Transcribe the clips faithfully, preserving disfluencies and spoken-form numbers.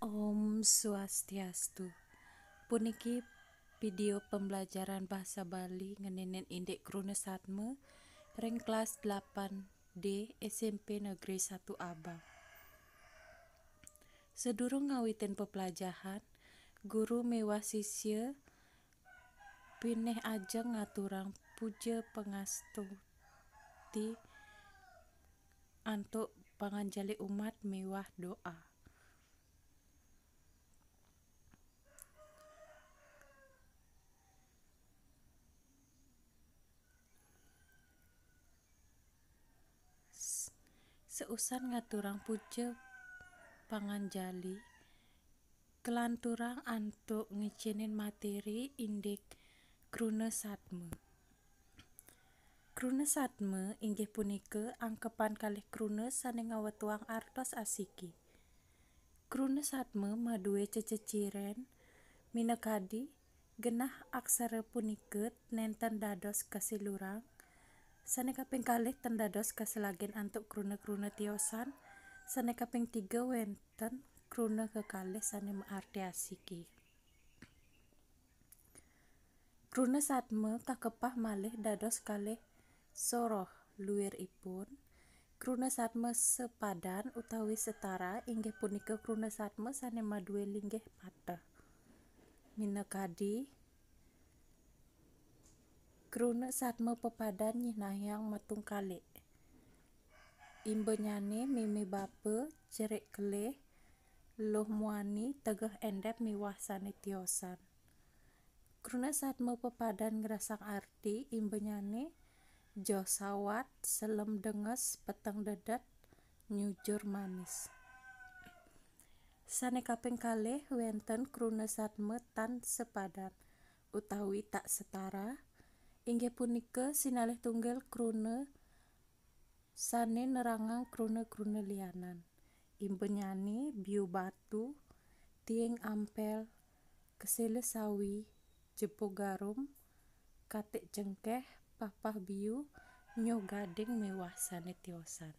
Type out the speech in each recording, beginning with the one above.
Om Swastiastu. Puniki video pembelajaran bahasa Bali ngeninin indik kruna satma ring kelas delapan D S M P Negeri satu Abang. Sedurung ngawitin peplajahan, guru miwah sisya pinih ajeng ngaturang puja pangastuti antuk panganjali umat miwah doa. Seusan ngaturang puja panganjali, kelanturang antuk ngicénin materi indik kruna satma. Kruna satma inggih punika angkepan kalih kruna sané ngawetuang artos asiki. Kruna satma madué cececiren minakadi genah aksara punika nénten dados kasilurang, sané kaping kalih ten dados kaselagin antuk kruna-kruna tiosan, sané kaping tiga wénten kruna kekalih sané maarti asiki. Kruna satma kakepah malih dados kalih soroh luiripun. Kruna satma sepadan utawi setara inggih punika kruna satma sané madué linggih pateh. Minakadi, kruna satma pepadan nyinahang matungkalik. Imbanyané mimi bapa, cerik kelih, luh muani, tegeh endep miwah sané tiosan. Kruna satma pepadan ngrasang arti, imbanyané joh sawat, selem denges, peteng dedet, nyujur manis. Sané kaping kalih wénten kruna satma tan sepadan utawi tak setara, inggih punika sinalih tunggil kruna sané nerangang kruna-kruna lianan. Imbanyané biu batu, tiing ampel, kesela sawi, jebo garum, katik cengkéh, papah biu, nyoh gading miwah sané tiosan.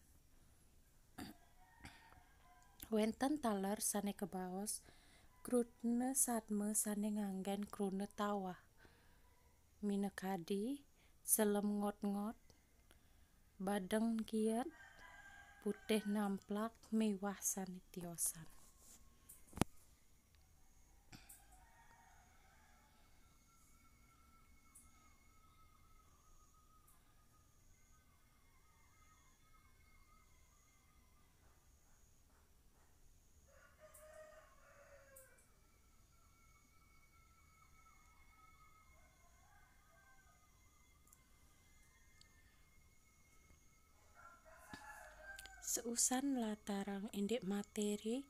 Wénten taler sané kabaos kruna satma sané nganggén kruna tawah. Minakadi, selem ngot-ngot, badeng kiet, putih namplak miwah sané tiosan. Seusan latarang indik materi,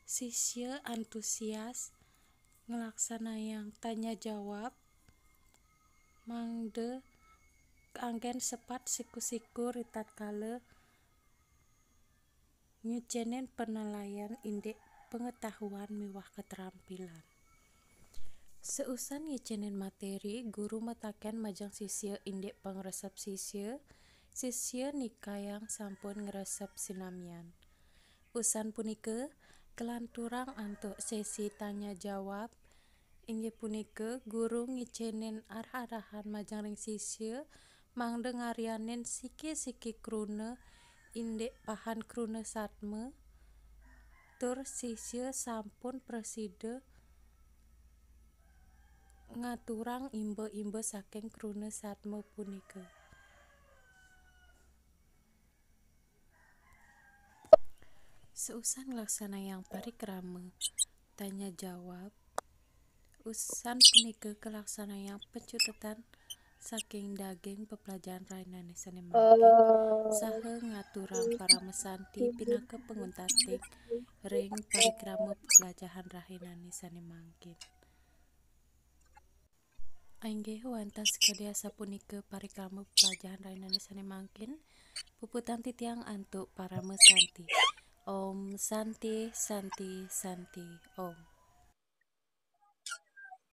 sisya antusias nglaksanayang tanya jawab, mangda anggén sepat siku-siku ritatkala ngicénin penilaian indik pengetahuan miwah keterampilan. Seusan ngicénin materi, guru mataken majeng sisya indik pangresep sisya, sisya nikayang sampun ngresep sinamian. Usan punika, kelanturang antuk sesi tanya jawab, inggih punika guru ngicénin arah-arahan majeng ring sisya, mangda ngaryanin siki-siki kruna indik pahan kruna satma, tur sisya sampun prasida ngaturang imba-imba saking kruna satma punika. Seusan nglaksanayang parikrama tanya jawab, usan punika kalaksanayang pancutetan saking daging peplajahan rahinané sané mangkin, saha ngaturang parama santi pinaka panguntating ring parikrama peplajahan rahinané sané mangkin. Inggih wantah sakadi asapunika parikrama peplajahan rahinané sané mangkin, puputang titiang antuk parama santi. Om Santi, Santi, Santi, Om.